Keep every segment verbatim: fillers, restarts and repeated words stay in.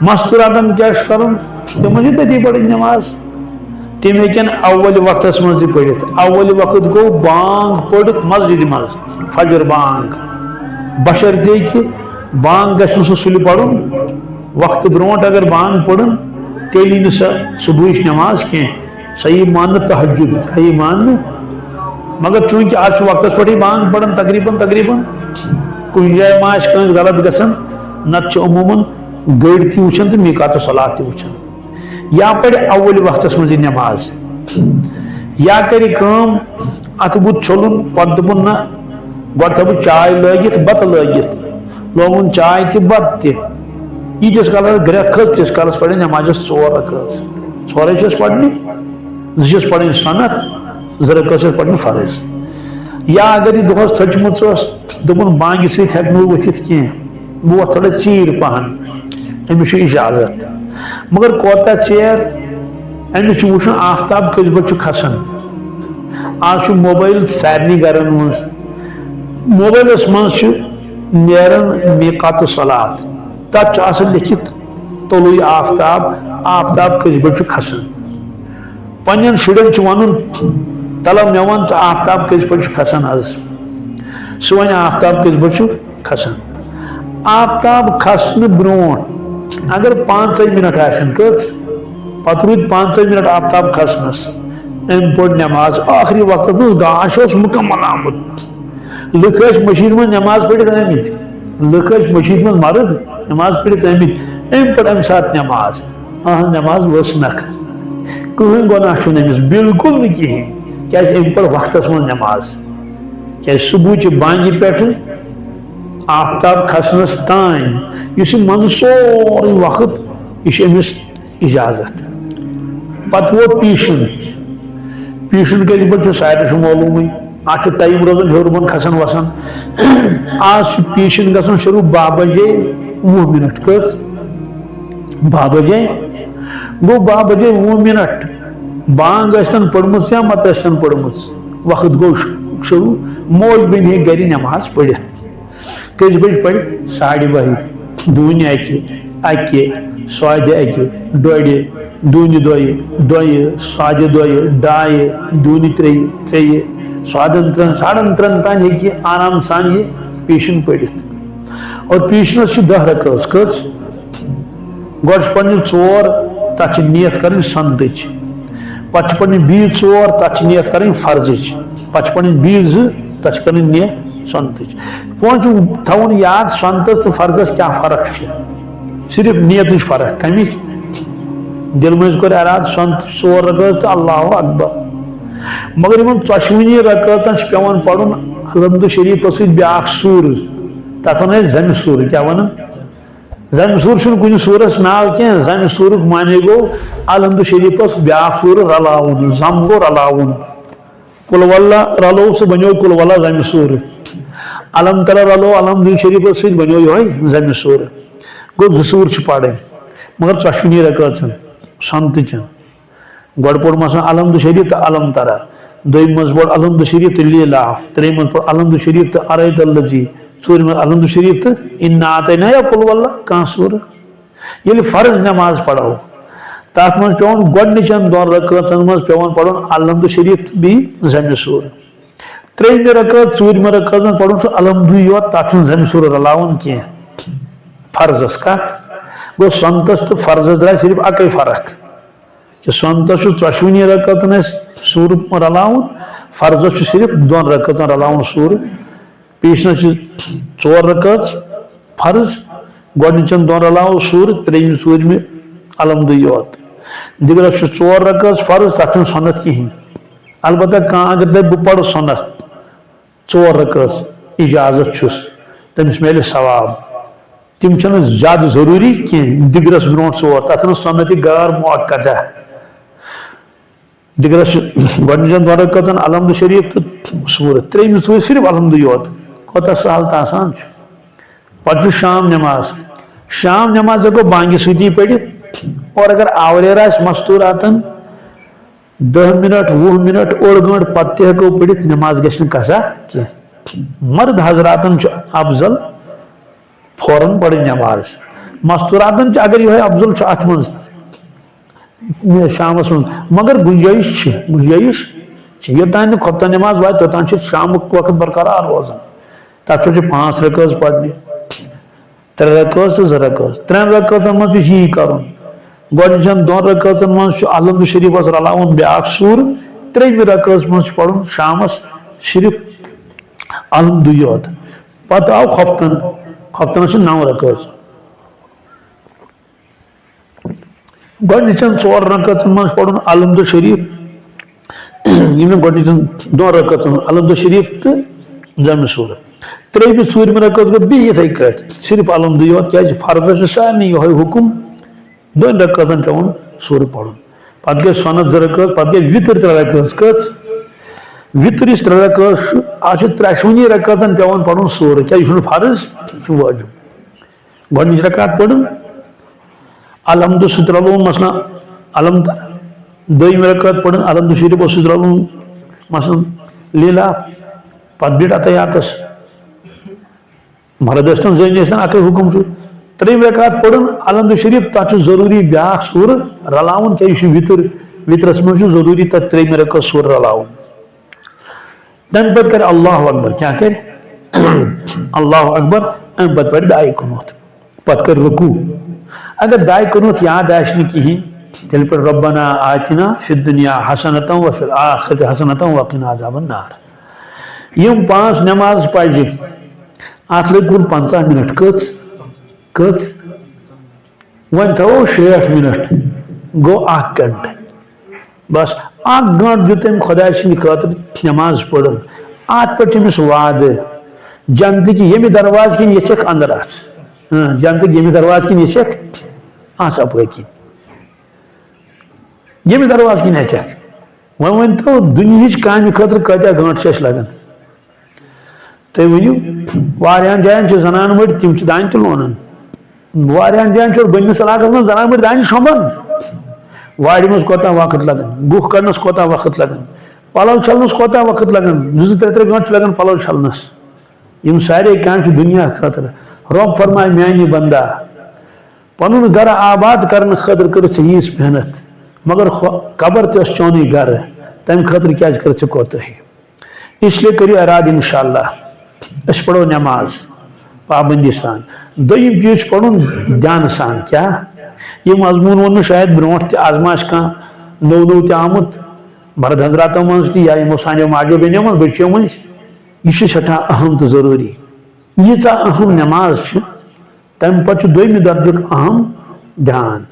مستوراتن کیٛاہ چھُ کرُن؟ تِمن چھِ تٔتی پرٕنۍ نماز۔ تِم ہیٚکن اول وقتس منٛز تہِ پٔرِتھ۔ اول وقت گوٚو بانگ پٔرِتھ مسجدِ منٛز، فجر بانگ، بشرطے کہِ بانگ گژھِ نہٕ سُہ سُلہِ پرُن۔ وقتہٕ برونٛٹھ اگر بانگ پٔرٕن، تیٚلہِ یی نہٕ سۄ صبحٕچ نماز کینٛہہ، سۄ یی ماننہٕ تہجد، سۄ یی ماننہٕ۔ مگر چوٗنٛکہِ آز چھُ وقتس پٮ۪ٹھٕے بانگ پران تقریباً، تقریباً کُنہِ جایہِ ما آسہِ کٲنٛسہِ غلط گژھان، نتہٕ چھُ عموٗماً گٔرۍ تہِ وٕچھان تہٕ میقات الصلات تہِ وٕچھان۔ یا پرِ اول وقتس منٛز یہِ نماز، یا کرِ کٲم، اتھٕ بُتھ چھوٚلُن، پتہٕ دوٚپُن، نہ، گۄڈٕ تھاوٕ بہٕ چاے لٲگِتھ، بتہٕ لٲگِتھ، لوگُن چاے تہِ، بتہٕ تہِ۔ ییٖتِس کالس گرٛٮ۪کھ کھٔژ، تیٖتِس کالس پرن نمازس ژور رکٲژ۔ ژورے چھس پرنہِ، زٕ چھس پرٕنۍ سنت، زٕ رکٲژ چھس پرنہِ فرض۔ یا اگر یہِ دۄہس تھٔچمٕژ ٲس، دوٚپُن، بانگہِ سۭتۍ ہیٚکہٕ نہٕ بہٕ ؤتھِتھ کینٛہہ، بہٕ وۄتھٕ تھوڑا ژیٖرۍ پہن، أمِس چھُ اجازت۔ مگر کوتاہ ژیر؟ أمِس چھُ وٕچھُن آفتاب کٔژِ بجہِ چھُ کھسان۔ آز چھُ موبایل سارنٕے گرن منٛز۔ موبایلس منٛز چھُ نیران میقات الصلات، تتھ چھُ آسان لیکھِتھ طلوع آفتاب، آفتاب کٔژِ بجہِ چھُ کھسان۔ پننٮ۪ن شُرٮ۪ن چھُ ونُن، تلہ مےٚ ون تہٕ آفتاب کٔژِ بجہِ چھُ کھسان از؟ سُہ ونہِ آفتاب کٔژِ بجہِ چھُ کھسان۔ آفتاب کھسنہٕ برونٛٹھ اگر پانٛژے منٹ آسن، کٔژ؟ پتہٕ روٗدۍ پانٛژے منٹ آفتاب کھسنس، أمۍ پٔر نماز۔ ٲخری وقتس منٛز گاش اوس مکمل آمُت۔ لُکھ ٲسۍ مٔشیٖد منٛز نماز پٔرِتھ آمٕتۍ۔ لُکھ ٲسۍ مٔشیٖد منٛز مرد نماز پٔرِتھ آمٕتۍ۔ أمۍ پٔر امہِ ساتہٕ نماز۔ اہنٛز نماز ؤژھ نکھٕ۔ کٕہٕنۍ گۄناہ چھُنہٕ أمِس، بالکل نہٕ کِہیٖنۍ۔ کیٛازِ؟ أمۍ پٔر وقتس منٛز نماز۔ کیٛازِ؟ صبحٕچہِ بانگہِ پٮ۪ٹھٕ آفتاب کھسنس تام، یُس یہِ منٛزٕ سورُے وقت، یہِ چھُ أمِس اجازت۔ پتہٕ ووت پیٖشن۔ پیٖشن کٔژِ بجہِ چھُ، سارنٕے چھُ معلومٕے۔ اتھ چھُ ٹایم روزان ہیوٚر بۄن کھسان وسان۔ آز چھُ پیٖشن گژھان شروع باہ بجے وُہ منٹ۔ کٔژ؟ باہ بجے۔ گوٚو باہ بجے وُہ منٹ۔ بانگ ٲسۍتن پٔرمٕژ یا مت ٲسۍتن پٔرمٕژ، وقت گوٚو شروع۔ موج بیٚنہِ ہیٚکہِ گرِ نماز پٔرِتھ۔ کٔژِ بجہِ پرِ؟ ساڑِ بَہہِ۔ دوٗنہِ اَکہِ، اَکہِ، سوادِ اَکہِ، ڈۄڈِ، دوٗنہِ دۄیہِ، دۄیہِ، سوادِ دۄیہِ، ڈایہِ، دوٗنہِ ترٛیٚیہِ، ترٛیٚیہِ، سوادن ترٛٮ۪ن، ساڑن ترٛٮ۪ن تام ہیٚکہِ یہِ آرام سان یہِ پیٖشن پٔرِتھ۔ اور پیٖشنس چھِ دَہ رکٲژ۔ کٔژ؟ گۄڈٕ چھِ پرنہِ ژور، تَتھ چھِ نیت کرٕنۍ سنتٕچ۔ پتہٕ چھِ پرنہِ بیٚیہِ ژور، تَتھ چھِ نیت کرٕنۍ فرضٕچ۔ پتہٕ چھِ پرنہِ بیٚیہِ زٕ، تَتھ چھِ کرٕنۍ نیت سنتٕچ۔ وۄنۍ چھُ تھاوُن یاد، سنتس تہٕ فرضس کیٛاہ فرق چھِ۔ صرف نیتٕچ فرق۔ کمِچ؟ دِلہٕ مٔنٛزۍ کوٚر ارادٕ، سنتٕچ ژور رکٲژ تہٕ اللہ اکبر۔ مگر یِمن ژۄشوٕنی رکٲژن چھُ پٮ۪وان پرُن الحمد شریفس سۭتۍ بیٛاکھ سورٕ۔ تَتھ وَنان أسۍ زَمہِ سورٕ۔ کیٛاہ وَنان؟ زَمہِ سوٗر چھُنہٕ کُنہِ سوٗرس ناو کینٛہہ۔ زَمہِ سوٗرُک معنی گوٚو الحمد شریفس بیٛاکھ سوٗر رلاوُن، زَم گوٚو رلاوُن۔ قل واللہ رلوو، سُہ بنیو قل واللہ زَمہِ سوٗرٕ۔ الم ترا رلوو الحمد شریفس سۭتۍ، بنیو یِہوٚے زَمہِ سوٗرٕ۔ گوٚو زٕ سوٗر چھِ پرٕنۍ، مگر ژۄشوٕنی رکٲژن سنتہٕ چٮ۪ن۔ گۄڈٕ پوٚر مثلاً الحمد شریف تہٕ الم ترا، دوٚیمہِ منٛز پوٚر الحمد شریف تہٕ لیلاف، ترٛیٚیہِ منٛز پوٚر الحمد شریف تہٕ ارایت الذی، ژوٗرِ منٛز الحمد شریف تہٕ انا اعطینا یا قل واللہ کانٛہہ سوٗرٕ۔ ییٚلہِ فرض نماز پرو، تتھ منٛز پٮ۪وان گۄڈنِچن دۄن رکٲژن منٛز پٮ۪وان پرُن الحمد شریف تہٕ بیٚیہِ زَمہِ سوٗرٕ۔ ترٛیٚیِمہِ رکٲژ، ژوٗرِمہِ رکٲژ منٛز پرُن سُہ الحمدُے یوت، تتھ چھُنہٕ زَمہِ سوٗرٕ رلاوُن کینٛہہ۔ فرضس کتھ گوٚو، سنتس تہٕ فرضس درٛاے صرف اکے فرق۔ کہِ سنتس چھُ ژۄشوٕنی رکعتن اَسہِ سوٗرٕ رلاوُن، فرضس چھُ صرف دۄن رکعتن رلاوُن سوٗرٕ۔ پیشنس چھِ ژور رکعت فرض، گۄڈٕنِچن دۄن رلاوو سوٗرٕ، ترٛیٚیِمہِ ژوٗرِمہِ الحمدُے یوت۔ دِگرس چھُ ژور رکعت فرض، تتھ چھُنہٕ سنت کِہیٖنۍ۔ البتہ کانٛہہ اگر دپہِ بہٕ پرٕ سنت، ژور رکعت اجازت چھُس، تٔمِس میلہِ ثواب۔ تِم چھِنہٕ زیادٕ ضروٗری کینٛہہ۔ دِگرس برونٛٹھ ژور، تتھ چھِنہٕ سنت غٲر مؤقتہ۔ دِگرس چھِ گۄڈٕنِچن دۄن رکعتن الحمد شریف تہٕ سورت، ترٛیٚیِمہِ ژوٗرِ صرف الحمد یوت۔ کوتاہ سہل تہٕ آسان چھُ۔ پتہٕ چھُ شام نماز۔ شام نماز ہٮ۪کو بانگہِ سۭتی پٔرِتھ، اور اگر آوریر آسہِ مستوٗراتن، دَہ منٹ، وُہ منٹ، اوٚڑ گٲنٛٹہٕ پتہٕ تہِ ہٮ۪کو پٔرِتھ، نماز گژھِ نہٕ قضا کینٛہہ۔ مرد حضراتن چھُ افضل فوراً پرٕنۍ نماز۔ مستوراتن چھِ، اگر یِہوٚے افضل چھُ اتھ منٛز، یہِ شامس منٛز، مگر گُنجٲیِش چھِ، گُنجٲیِش چھِ۔ یوٚتام نہٕ خۄفتن نٮ۪ماز واتہِ، توٚتام چھِ شامُک وقت برقرار روزان۔ تتھ پٮ۪ٹھ چھِ پانٛژھ رکٲژ پرنہِ، ترٛےٚ رکٲژ تہٕ زٕ رکٲژ۔ ترٛٮ۪ن رکٲژن منٛز تہِ چھُ یی کرُن۔ گۄڈنِچن دۄن رکٲژن منٛز چھُ الحمد شریفس رلاوُن بیاکھ سورٕ۔ ترٛیٚیمہِ رکٲژ منٛز چھُ پرُن شامس صرف الحمدُے یوت۔ پتہٕ آو خۄفتن، خۄفتنس چھِ نو رکٲژ۔ گۄڈنِچن ژور رکٲژن منٛز پرُن الحمد شریف، یِمن گۄڈنِچن دۄن رکٲژن الحمد شریف تہٕ جمع سورہ۔ ترٛیٚیمہِ ژوٗرمہِ رکٲژ گوٚو بیٚیہِ یِتھے کٲٹھۍ، صرف الحمدُے یوت، کیازِ فرضس چھُ سارنٕے یِہوٚے حُکم، دۄن رکٲژن پٮ۪وان سورہ پرُن۔ پتہٕ گٔے سنت زٕ رکٲژ، پتہٕ گٔے وِتر ترٛےٚ رکٲژ۔ کٔژ؟ وِتر یُس ترٛےٚ رکٲژ چھُ، اتھ چھُ ترٛٮ۪شوٕنی رکٲژن پٮ۪وان پرُن سورہ، کیازِ یہِ چھُنہٕ فرض، یہِ چھُ وٲجِب۔ گۄڈنِچ رکعت پٔرٕن الحمد سۭتۍ رلووُن، مثلاً الحمد، دوٚیِم رکعت پٔرٕن الحمد شریف اوس سۭتۍ رلووُن، مثلاً لیلا، پتہٕ بیٖٹھ اتحیاتس۔ مرد ٲسۍتن زٔنۍ ٲسۍتن، اکٕے حُکم چھُ۔ ترٛیٚیِم رکعت پٔرٕن الحمد شریف، تتھ چھُ ضروٗری بیاکھ سورٕ رلاوُن، کیازِ یہِ چھُ وِتر، وِترس منٛز چھُ ضروٗری تتھ ترٛیٚیِمہِ رکعت سورٕ رلاوُن۔ تمہِ پتہٕ کرِ اللہ اکبر۔ کیٛاہ کرِ؟ اللہ اکبر۔ امہِ پتہٕ پرِ دعائے قنوت۔ پتہٕ کرِ رکوع۔ اگر دعائے قنوت یاد آسہِ نہٕ کِہیٖنۍ، تیٚلہِ پرِ ربنا آتنا فی الدنیا حسنة وفی الآخرة حسنة وقنا عذاب النار۔ یِم پانٛژھ نماز پجہِ، اتھ لٔگۍ کُل پنٛژاہ منٹ۔ کٔژ؟ کٔژ؟ وۄنۍ تھاوو شیٹھ منٹ، گوٚو اکھ گھنٹہٕ۔ بس، اکھ گھنٹہٕ دیُت تٔمۍ خۄداے سٕنٛدِ خٲطرٕ نماز پٔرٕن۔ اتھ پٮ۪ٹھ چھُ أمِس وعدٕ، جنتٕکۍ ییٚمہِ دروازٕ کِنۍ یژھکھ اندر اژ۔ ہاں، جنتٕکۍ ییٚمہِ دروازٕ کِنۍ یژھکھ، اژ اپٲرۍ کِنۍ۔ ییٚمہِ دروازٕ کِنۍ یژھکھ۔ وۄنۍ ؤنۍ تو، دُنیہٕچ کامہِ خٲطرٕ کۭتیاہ گھنٹہٕ چھِ اَسہِ لگان؟ تُہۍ ؤنِو، واریاہن جاین چھِ زنان مٔڑۍ، تِم چھِ دانہِ تہِ لونان۔ واریاہن جاین چھُ بٔنمِس علاقس منٛز زنان مٔڑۍ دانہِ چھۄمبان۔ وارِ منٛز کوتاہ وقت لگان، گُہہ کڑنس کوتاہ وقت لگان، پلو چھلنس کوتاہ وقت لگان، زٕ زٕ ترٛےٚ ترٛےٚ گٲنٛٹہٕ چھِ لگان پلو چھلنس۔ یِم سارے کامہِ چھِ دُنیا خٲطرٕ۔ رۄب فرمایہِ، میانہِ بندا، پنُن گرٕ آباد کرنہٕ خٲطرٕ کٔرٕتھ ژےٚ ییٖژ محنت، مگر ہۄ-، قبر تہِ ٲس چونُے گرٕ، تمہِ خٲطرٕ کیازِ کٔرٕتھ ژےٚ کوتٲہی؟ اس لیے کٔرِو ارادٕ انشاءاللہ۔ أسۍ پرو نماز پابندی سان۔ دوٚیِم چیٖز چھُ پرُن دھیانہٕ سان۔ کیٛاہ؟ یہِ مضموٗن ووٚن مےٚ شاید برونٛٹھ تہِ، از ما آسہِ کانٛہہ نوٚو نوٚو تہِ آمُت مرد حضراتو منٛز تہِ یا یِمو سانیو ماجو بیٚنیو منٛز، بٔچیو منٛز۔ یہِ چھُ سٮ۪ٹھاہ اہم تہٕ ضروٗری۔ ییٖژاہ اہم نماز چھِ، تمہِ پتہٕ چھُ دوٚیمہِ درجُک اہم دھیان۔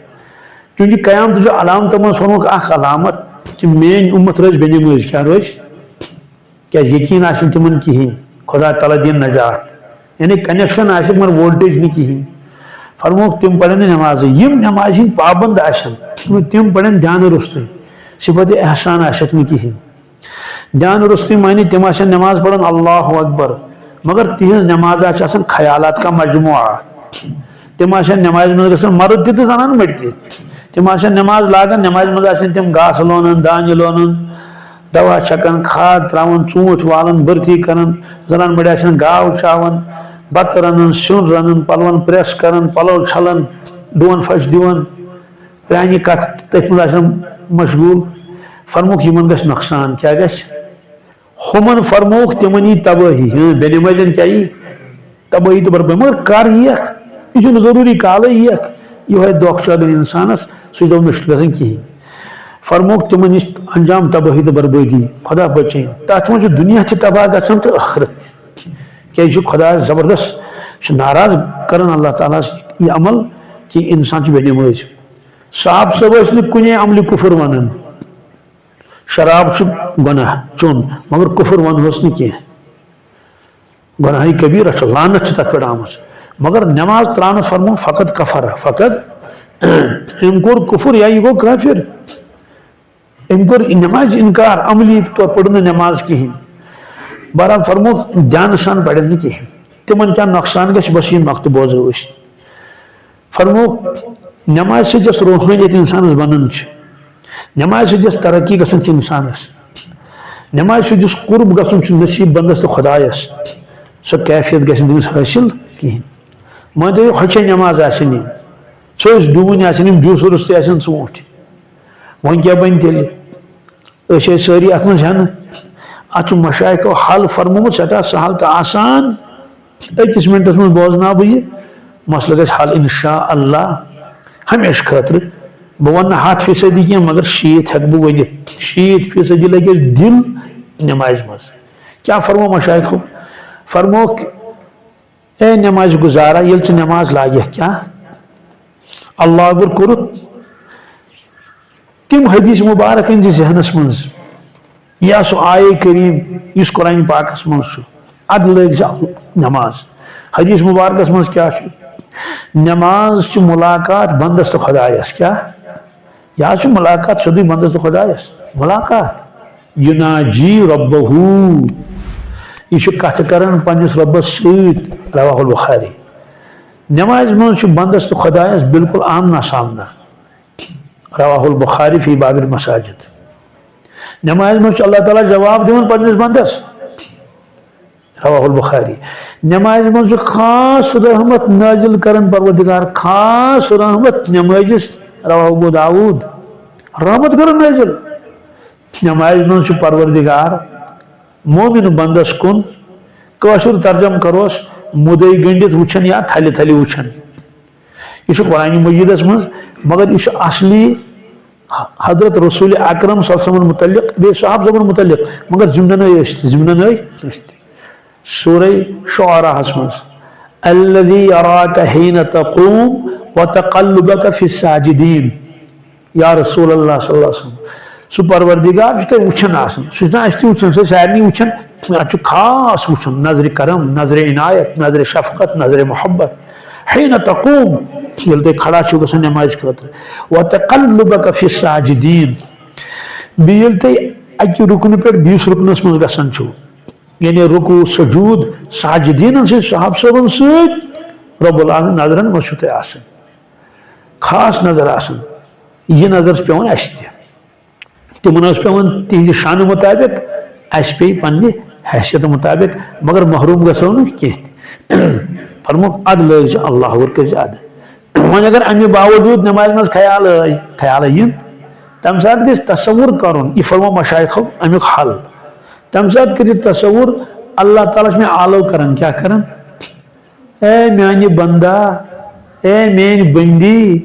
چوٗنٛکہِ قیامتٕچ علامتو منٛز ووٚنُکھ اکھ علامت کہِ میٲنۍ اُمت روزِ بے نمٲز۔ کیٛاہ روزِ؟ کیٛازِ یقیٖن آسہِ نہٕ تِمن کِہیٖنۍ، خدا تعالیٰ دِیِن نجات۔ یعنی connection آسہِ، مگر voltage نہٕ کِہیٖنۍ۔ فرمووُکھ، تِم پرن نہٕ نمازٕے۔ یِم نمازِ ہٕنٛدۍ پابند آسن، تِم پرن دھیانہٕ روٚستُے۔ صفت احسان آسٮ۪کھ نہٕ کِہیٖنۍ۔ دھیانہٕ روٚستُے معنی، تِم آسن نماز پران اللہ اکبر، مگر تِہنٛز نماز آسہِ آسان خیالات کا مجموعہ۔ تِم آسن نمازِ منٛز گژھان مرد تہِ تہٕ زنان مٔڑۍ تہِ۔ تِم آسن نماز لاگان، نمازِ منٛز آسن تِم گاسہٕ لونان، دانہِ لونان، دوا چھکان، کھاد تراوان، ژوٗنٛٹھۍ والان، بٔرتھی کران، زنان مٔڑۍ آسن گاو چاوان، بتہٕ رنان، سیُن رنان، پلون پریس کران، پلو چھلان، ڈوٗن پھش دِوان، پرانہِ کتھ تٔتھۍ منٛز آسن مشغول۔ فرمووُکھ، یِمن گژھِ نۄقصان۔ کیٛاہ گژھِ؟ ہُمن فرمووُکھ، تِمن یی تبٲہی۔ ہاں، بے نمازٮ۪ن کیٛاہ یی؟ تبٲہی تہٕ بربٲہی۔ مگر کر ییکھ؟ یہِ چھُنہٕ ضروٗری کالے ییکھ۔ یِہوٚے دۄکھ چھُ اگر انسانس، سُہ چھُ دپان، مےٚ چھُنہٕ گژھان کِہیٖنۍ۔ فرمووُکھ، تِمن نِش انجام تبٲہی تہٕ بربٲدی۔ خدا بچٲیِن۔ تتھ منٛز چھُ دُنیا تہِ تباہ گژھان تہٕ ٲخرت تہِ۔ کیٛازِ چھُ خدا زبردست، چھُ ناراض کران اللہ تعالیٰ ہس یہِ عمل کہِ انسان چھُ بے نمٲز۔ صاحب صٲب ٲسۍ نہٕ کُنے عملہِ کُفر ونان۔ شراب چھُ گۄناہ چیوٚن، مگر کُفر ونہوس نہٕ کینٛہہ۔ گۄناہہِ کبیرہ چھُ، لعنت چھِ تتھ پٮ۪ٹھ آمٕژ۔ مگر نماز ترٛاونس فرموو، فقط کفر، فقط أمۍ کوٚر کُفر یا یہِ گوٚو کٲفر۔ أمۍ کوٚر نمازِ انکار، عملی طور پٔر نہٕ نماز کِہیٖنۍ۔ بہرحال فرموو، دھیانہٕ سان پرن نہٕ کِہیٖنۍ۔ تِمن کیٛاہ نۄقصان گژھِ، بس یہِ نۄقطہٕ بوزو أسۍ۔ فرموو، نمازِ سۭتۍ یۄس روحٲنیت انسانس بنان چھِ، نمازِ سۭتۍ یۄس ترقی گژھان چھِ انسانس، نمازِ سۭتۍ یُس قرب گژھُن چھُ نصیب بندس تہٕ خدایس، سۄ کیفیت گژھِ نہٕ تٔمِس حٲصِل کِہیٖنۍ۔ مٲنۍ تو، یہِ ہۄچھے نماز آسہِ نہٕ، ژھوٚسۍ ڈوٗنۍ آسن، یِم جوٗسہٕ روٚستُے آسن ژوٗنٛٹھۍ۔ وۄنۍ کیٛاہ بَنہِ تیٚلہِ؟ أسۍ ٲسۍ سٲری اَتھ منٛز ہٮ۪نہٕ۔ اَتھ چھُ مشایخو حل فرمومُت سٮ۪ٹھاہ سہل تہٕ آسان۔ أکِس مِنٹَس منٛز بوزناو بہٕ یہِ۔ مسلہٕ گژھِ حل اِنشاء اللہ ہمیشہٕ خٲطرٕ۔ بہٕ وَنہٕ نہٕ ہَتھ فیٖصدی کینٛہہ، مگر شیٖتھ ہٮ۪کہٕ بہٕ ؤنِتھ۔ شیٖتھ فیٖصدی لَگہِ اَسہِ دِل نٮ۪مازِ منٛز۔ کیٛاہ فرموو مشایخو؟ فرمووُکھ، اے نماز گزارا، ییٚلہِ ژٕ نماز لاگکھ، کیٛاہ؟ اللہ اکبر کوٚرُتھ، تِم حدیث مبارک أنۍ زِ ذہنس منٛز، یا سُہ آیے کریم یُس قرآن پاکس منٛز چھُ، ادٕ لٲگۍ زِ نماز۔ حدیث مبارکس منٛز کیٛاہ چھُ؟ نماز چھِ ملاقات بندس تہٕ خدایس۔ کیٛاہ؟ یہِ حظ چھُ ملاقات سیوٚدُے بندس تہٕ خدایس۔ ملاقات۔ یُناجی ربہو۔ یہِ چھُ کتھٕ کران پننِس رۄبس سۭتۍ۔ رواه البخاری۔ نمازِ منٛز چھُ بندس تہٕ خدایس بالکل آمنا سامنا۔ رواه البخاری فی باب المساجد۔ نمازِ منٛز چھُ اللہ تعالیٰ جواب دِوان پننِس بندس۔ رواه البخاری۔ نمازِ منٛز چھُ خاص رحمت نازل کران پروردگار، خاص رحمت نمازِ۔ رواه ابو داؤد۔ رحمت کران نازل۔ نمازِ منٛز چھُ پروردگار مومن بندس کُن، کٲشُر ترجمہٕ کروس، مُدے گٔنڈِتھ وٕچھان یا تھلہِ تھلہِ وٕچھان۔ یہِ چھُ قرآن مجیدس منٛز، مگر یہِ چھُ اصلی حضرت رسول اکرم صلی اللہ علیہ وسلم متعلق، بیٚیہِ صحابہ صٲبن متعلق، مگر ضمنن ٲسۍ تہِ، ضمنن ٲسۍ تہِ۔ سورہ شعراہس منٛز، الذی یراک حین تقوم وتقلبک فی الساجدین۔ یا رسول اللہ صلی اللہ علیہ وسلم، سُہ پروردگار چھُ تۄہہِ وٕچھان آسان، سُہ چھُنہ اَسہِ تہِ وٕچھان، سُہ چھُ سارنٕے وٕچھان۔ اَتھ چھُ خاص وٕچھُن، نظرِ کرم، نظرِ عنایت، نظرِ شفقت، نظرِ محبت۔ حین تقوم، ییٚلہِ تُہۍ کھڑا چھِو گژھان نمازِ خٲطرٕ، وتقلبک فی الساجدین، بیٚیہِ ییٚلہِ تُہۍ اَکہِ رُکنہٕ پٮ۪ٹھ بیٚیِس رُکنَس منٛز گژھان چھِو، یعنی رکوع، سجود، ساجدینن سۭتۍ، صحابہٕ صٲبن سۭتۍ، رب العالمین نظرن منٛز چھِو تُہۍ آسان۔ خاص نظر آسان۔ یہِ نظر چھِ پٮ۪وان اَسہِ تہِ۔ تِمن ٲس پٮ۪وان تِہنٛدِ شانہٕ مُطابق، اَسہِ پیٚیہِ پننہِ حیثیت مُطابق، مگر محروم گژھو نہٕ کینٛہہ تہِ۔ فرمووُکھ، ادٕ لٲگۍ زِ اللہ اکبر کٔرۍ زِ ادٕ۔ وۄنۍ اگر اَمہِ باوجوٗد نٮ۪مازِ منٛز خیال ٲے، خیال یِن، تَمہِ ساتہٕ گژھِ تصور کرُن، یہِ فرموو مشایخو اَمیُک حل۔ تَمہِ ساتہٕ کٔرِو تصور، اللہ تعالیٰ چھُ مےٚ آلو کران، کیٛاہ کران؟ اے میانہِ بندا، اے میٲنۍ بندی،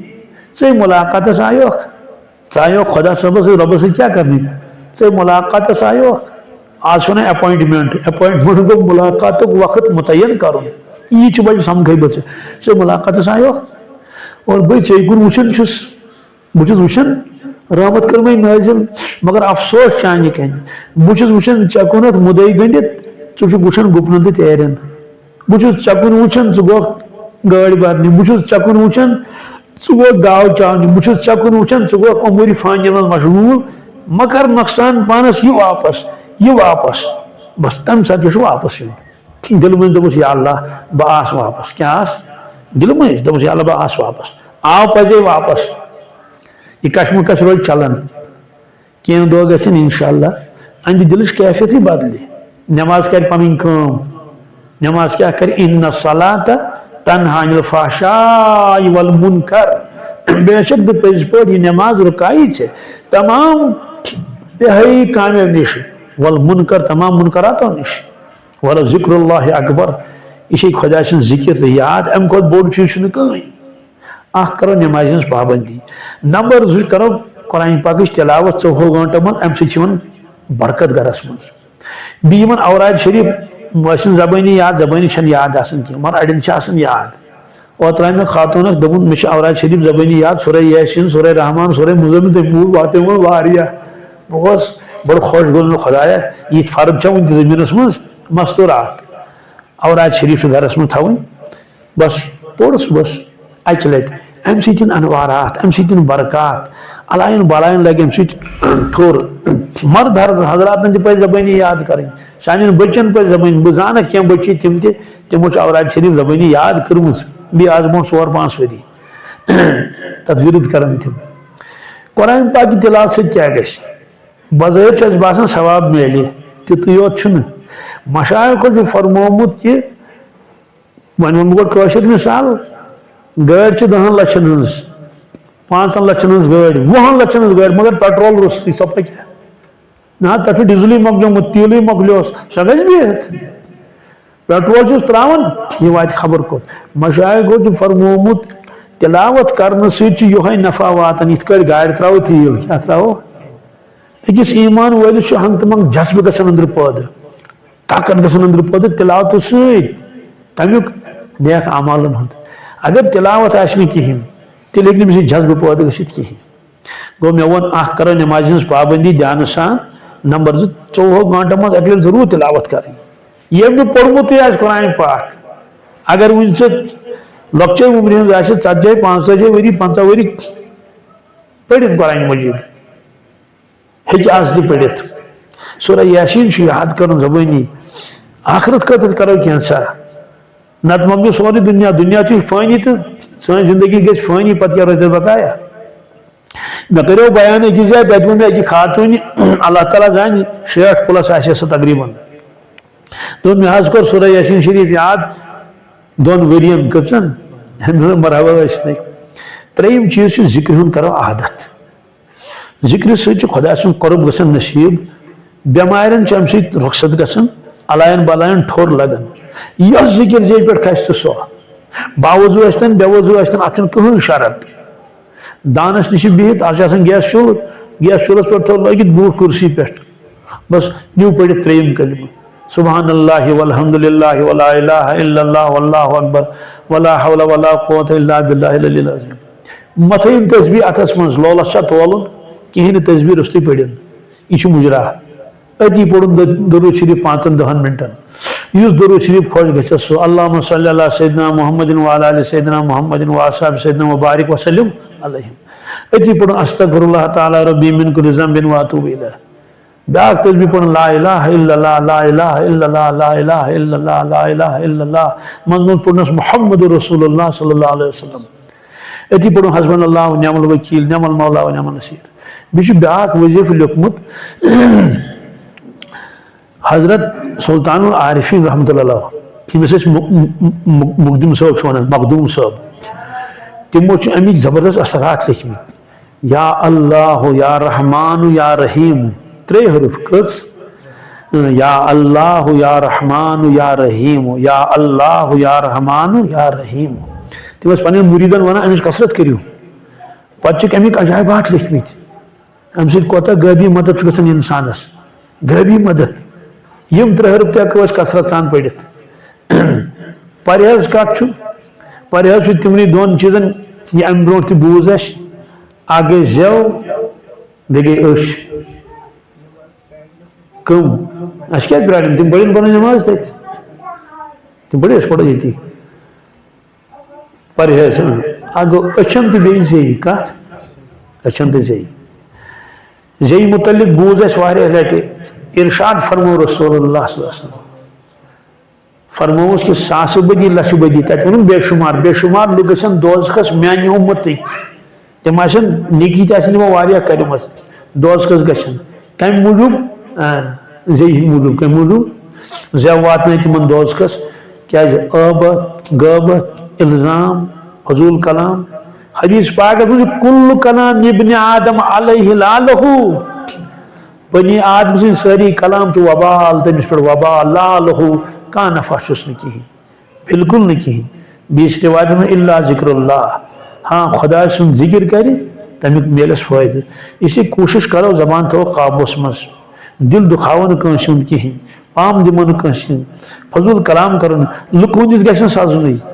ژے ملاقاتس آیوکھ؟ ژٕ آیوکھ خدا صٲبس سۭتۍ، رۄبس سۭتۍ کیٛاہ کرنہِ؟ ژے ملاقاتس آیوکھ؟ آز چھُ ونان appointment، appointment گوٚو ملاقاتُک وقت متعین کرُن۔ یہِ چھُ وۄنۍ سمکھے بہٕ ژےٚ۔ ژے ملاقاتس آیوکھ؟ اور بہٕ ژے کُن وٕچھان چھُس، بہٕ چھُس وٕچھان رحمت کٔرمٕے نٲزِل، مگر افسوس چانہِ کنہِ۔ بہٕ چھُس وٕچھان ژےٚ کُنتھ مُدے گٔنڈِتھ، ژٕ چھُکھ وٕچھان گُپنن تہٕ تیرٮ۪ن۔ بہٕ چھُس ژےٚ کُن وٕچھان، ژٕ گوکھ گٲڑۍ برنہِ۔ بہٕ چھُس ژےٚ کُن وٕچھان، ژٕ گوکھ گاو چاونہِ۔ بہٕ چھُس ژےٚ کُن وٕچھان، ژٕ گوکھ اموٗرِ فانیَن منٛز مشغوٗل۔ مہ کر نۄقصان پانس، یہِ واپس، یہِ واپس۔ بس تمہِ ساتہٕ چھُ واپس یُن۔ دِلہٕ مٔنٛزۍ دوٚپُس، یا اللہ، بہٕ آس واپس۔ کیٛاہ آس؟ دِلہٕ مٔنٛزۍ دوٚپُس، یا اللہ، بہٕ آس واپس۔ آو پزے واپس۔ یہِ کشمکش روزِ چلان۔ کینٛہہ دۄہ گژھن انشاءاللہ اَمہِ دِلٕچ کیفیتٕے بدلہِ۔ نٮ۪ماز کرِ پنٕنۍ کٲم۔ نٮ۪ماز کیٛاہ کرِ؟ ان الصلاۃ تنہا عن الفحشاء والمنکر۔ بے شک بہٕ پٔزۍ پٲٹھۍ یہِ نٮ۪ماز رُکایی ژےٚ تمام بے حیٲیی کامیو نِش، والمنکر، تمام منکراتو نِش۔ ولذکر اللہ اکبر، یہِ چھے خۄداے سٕنٛز ذِکِر تہٕ یاد، اَمہِ کھۄتہٕ بوٚڑ چیٖز چھُنہٕ کٕہٕنۍ۔ اکھ کرو نٮ۪مازِ ہٕنٛز پابندی، نمبر زٕ کرو قرآن پاکٕچ تلاوت ژوٚوُہو گٲنٛٹو منٛز، اَمہِ سۭتۍ چھِ یِوان برکت گرس منٛز۔ بیٚیہِ یِمن اوراد شریف، ٲسِن زبٲنی یاد، زبٲنی چھَنہٕ یاد آسان کینٛہہ، مگر اَڑٮ۪ن چھِ آسان یاد۔ اوترٕ آیہِ مےٚ خاتوٗن اکھ، دوٚپُن، مےٚ چھِ اوراد شریف زبٲنی یاد، سورہ یاسین، سورہ رحمان، سورہ مزمل، تٔمۍ ووت، واتیو وۄنۍ واریاہ۔ بہٕ گوس بڑٕ خۄش، گوٚو مےٚ، خۄدایا، یِتھۍ فرد چھا وُنہِ تہِ زٔمیٖنَس منٛز؟ مستوٗرات۔ اوراد شریف چھُ گرس منٛز تھاوٕنۍ۔ بس پوٚر صُبحس اکہِ لٹہِ۔ امہِ سۭتۍ یِن انوارات، امہِ سۭتۍ یِن برکات، الایَن بالایَن لگہِ امہِ سۭتۍ ٹھوٚر۔ مرد حض-، حضراتن تہِ پزِ زبٲنی یاد کرٕنۍ، سانٮ۪ن بچن پزِ زبٲنی۔ بہٕ زانکھ کینٛہہ بچی تِم تہِ، تِمو چھِ اوراد شریف زبٲنی یاد کٔرمٕژ، بیٚیہِ آز برونٛہہ ژور پانٛژھ ؤری تتھ ورد کران تِم۔ قرآن پاک تلاوت سۭتۍ کیٛاہ گژھِ؟ بظٲہر چھُ اَسہِ باسان ثواب میلہِ، تیُتُے یوت چھُنہٕ۔ مشایخو چھُ فرمومُت کہِ، وۄنۍ وَنہٕ بہٕ گۄڈٕ کٲشِر مثال، گٲڑۍ چھِ دَہَن لَچھَن ہٕنٛز، پانٛژَن لَچھَن ہٕنٛز گٲڑۍ، وُہَن لَچھَن ہٕنٛز گٲڑۍ، مگر پیٹرول روٚستُے، سۄ پَکہِ۔ نہ، تَتھ چھُ ڈیٖزلٕے مۄکلیومُت، تیٖلٕے مۄکلیوس، سۄ گژھِ بِہِتھ۔ پیٹرول چھُس ترٛاوان، یہِ واتہِ خبر کوٚت۔ مشایخو چھُ فرمومُت، تلاوت کرنہٕ سۭتۍ چھُ یِہوٚے نفع واتان، یِتھ کٲٹھۍ گاڑِ ترٛاوو تیٖل، کیٛاہ ترٛاوو؟ أکِس ایمان وٲلِس چھُ ہنٛگتہٕ منٛگ جذبہٕ گژھان أنٛدرٕ پٲدٕ، طاقت گژھان أنٛدرٕ پٲدٕ تلاوتہٕ سۭتۍ، تَمیُک نیک اعمالن ہُنٛد۔ اگر تلاوت آسہِ نہٕ کِہیٖنۍ، تیٚلہِ ہیٚکہِ نہٕ أمِس یہِ جذبہٕ پٲدٕ گٔژھِتھ کِہیٖنۍ۔ گوٚو، مےٚ ووٚن، اکھ کرو نٮ۪مازِ ہٕنٛز پابندی دیانہٕ سان۔ نمبر زٕ، ژوٚوُہو گٲنٛٹو منٛز اَکہِ لٹہِ ضروٗر تلاوت کرٕنۍ۔ ییٚمۍ نہٕ پوٚرمُتٕے آسہِ قرآن پاک، اگر وُنہِ ژٕ لۄکچے عمرِ ہٕنٛز آسہِ، ژتجی، پانٛژتٲجی ؤری، پنٛژاہ ؤری، پٔرِتھ قرآن مجید۔ ہیٚکہِ آز تہِ پٔرِتھ۔ سورہ یاسین چھُ یاد کرُن زبٲنی۔ آخرت خٲطرٕ کرو کینٛژھا۔ نتہٕ مۄکلیو سورُے دُنیا۔ دُنیا تہِ چھُ فٲنی تہٕ سٲنۍ زندگی گژھِ فٲنی، پتہٕ کیٛاہ روزِ تَتہِ بقایا؟ مےٚ کریو بیان أکِس جایہِ، تَتہِ ووٚن مےٚ أکہِ خاتوٗنہِ، اللہ تعالیٰ زانہِ، شیٹھ پلس آسہِ سۄ تقریباً۔ دوٚپُن، مےٚ حظ کوٚر سورہ یاسین شریف یاد دۄن ؤرین۔ کٔژن؟ مےٚ دوٚپ، مرحبا ٲسۍ نٕے۔ ترٛیٚیِم چیٖز چھُ ذِکرِ ہُنٛد کرو عادت۔ ذِکرِ سۭتۍ چھُ خۄداے سُنٛد قرب گژھان نصیٖب، بٮ۪مارٮ۪ن چھُ اَمہِ سۭتۍ رۄخصت گژھان، علایَن بلایَن ٹھوٚر لگان۔ یۄس ذِکِر زیٚیہِ پٮ۪ٹھ کھسہِ تہٕ سۄ، باوضوٗ ٲسۍتن، بے وضوٗ ٲسۍتن، اَتھ چھُنہٕ کٕہٕنۍ شرط۔ دانَس نِش چھِ بِہِتھ، اَتھ چھُ آسان گیس چوٗلہٕ، گیس چوٗلَس پٮ۪ٹھ تھوٚد لٲگِتھ بوٗٹھ کُرسی پٮ۪ٹھ۔ بس، نیوٗ پٔرِتھ ترٛیٚیِم کلمہٕ، سبحان اللہ والحمد للہ ولا الہ الا اللہ واللہ اکبر ولا حول ولا قوۃ الا باللہ العلی العظیم۔ متھٲیِن تسبیح اتھس منٛز، لولس چھا تولُن؟ کِہیٖنۍ نہٕ، تسبیح روٚستُے پٔرِن۔ یہِ چھُ مُجرا۔ أتی پوٚرُن د-، درود شریف پانٛژن دَہن منٹن۔ یُس درود شریف خۄش گژھٮ۪س سُہ، اللہم صلی علی سیدنا محمد وعلی آل سیدنا محمد واصحاب سیدنا مبارک وسلم علیہم۔ أتی پوٚرُن استغفر اللہ تعالی ربی من کل ذنب واتوب الیہ۔ بیاکھ تسبیح پوٚرُن لا الہ الا اللہ، لا الہ الا اللہ، لا الہ الا اللہ، لا الہ الا اللہ۔ منٛزٕ منٛزٕ پوٚرنَس محمد رسول اللہ صلی اللہ علیہ وسلم۔ أتی پوٚرُن حسبنا اللہ و نعم الوکیل، نعم المولا و نعم النصیر۔ بیٚیہِ چھُ بیاکھ وظیفہٕ لیوٚکھمُت حضرت سلطان العارفین رحمۃ اللہ علیہ، ییٚمِس أسۍ مُ-، مُ-، مُ-، مُقدِم صٲب چھِ وَنان، مخدوٗم صٲب۔ تِمو چھِ اَمِکۍ زبردست اثرات لیکھمٕتۍ۔ یا اللہ، یا رحمان، یا رحیم۔ ترٛےٚ حرف۔ کٔژ؟ یا اللہ، یا رحمان، یا رحیم۔ یا اللہ، یا رحمان، یا رحیم۔ تِم ٲسۍ پننٮ۪ن مُریٖدن وَنان، اَمِچ کثرت کٔرِو۔ پتہٕ چھِکھ اَمِکۍ عجائبات لیکھمٕتۍ۔ اَمہِ سۭتۍ کوٗتاہ غٲبی مدد چھُ گژھان اِنسانَس۔ غٲبی مدد۔ یِم ترٛےٚ حرف تہِ ہٮ۪کو أسۍ کثرت سان پٔرِتھ۔ پرہیز کَتھ چھُ؟ پرہیز چھُ تِمنٕے دۄن چیٖزن، یہِ اَمہِ برونٛٹھ تہِ بوٗز اَسہِ۔ اَکھ گٔے زٮ۪و، بیٚیہِ گٔے أچھ۔ کٕم؟ اَسہِ کیٛازِ پرٛارن؟ تِم پٔرِن پنٕنۍ نٮ۪ماز تَتہِ۔ تِم پٔرِن، أسۍ پَرو ییٚتی۔ پرہیز، اۭں۔ اَکھ گوٚو أچھن تہٕ بیٚیہِ زیٚیہِ۔ کَتھ؟ أچھن تہٕ زیٚیہِ۔ زیٚیہِ مُتعلِق بوٗز اَسہِ واریاہ لَٹہِ، اِرشاد فرموو رسول اللہ صلی اللہ علیہ وسلم۔ فرمووُس کہِ ساسہٕ بٔدی، لَچھٕ بٔدی، تَتہِ ووٚنُن بے شُمار، بے شُمار لُکھ گژھن دوزخَس میٛانہِ اُمتٕکۍ۔ تِم آسن، نیکی تہِ آسن یِمو واریاہ کٔرمٕژ، دوزخس گژھن۔ کمہِ موٗجوٗب؟ آ، زیٚیہِ ہٕنٛدِ موٗجوٗب۔ کمہِ موٗجوٗب؟ زیٚو واتنٲے تِمن دوزخس۔ کیازِ؟ غٲبت، غٲبت، الزام، فضول کلام۔ حدیث پاکس منٛز چھُ، "کل کلام ابن آدم علیہ لعنہ۔" بنی آدم سٕنٛدۍ سٲری کلام چھِ وبال، تٔمِس پٮ۪ٹھ وبال، لعنہ، کانٛہہ نفع چھُس نہٕ کِہیٖنۍ۔ بالکل نہٕ کِہیٖنۍ۔ بیٚیِس رِوایتَس منٛز، "الا ذکر اللہ"، ہاں، خۄداے سُنٛد ذِکِر کَرِ، تَمیُک میلٮ۪س فٲیدٕ۔ اس لیے کوٗشِش کَرو، زبان تھاوو قابوٗوَس منٛز، دِل دُکھاوو نہٕ کٲنٛسہِ ہُنٛد کِہیٖنۍ، پام دِمو نہٕ کٲنٛسہِ ہُنٛد، فضوٗل کلام کَرو نہٕ، لُکہٕ ہُنٛد یُس گژھِ نہٕ سَزنُے۔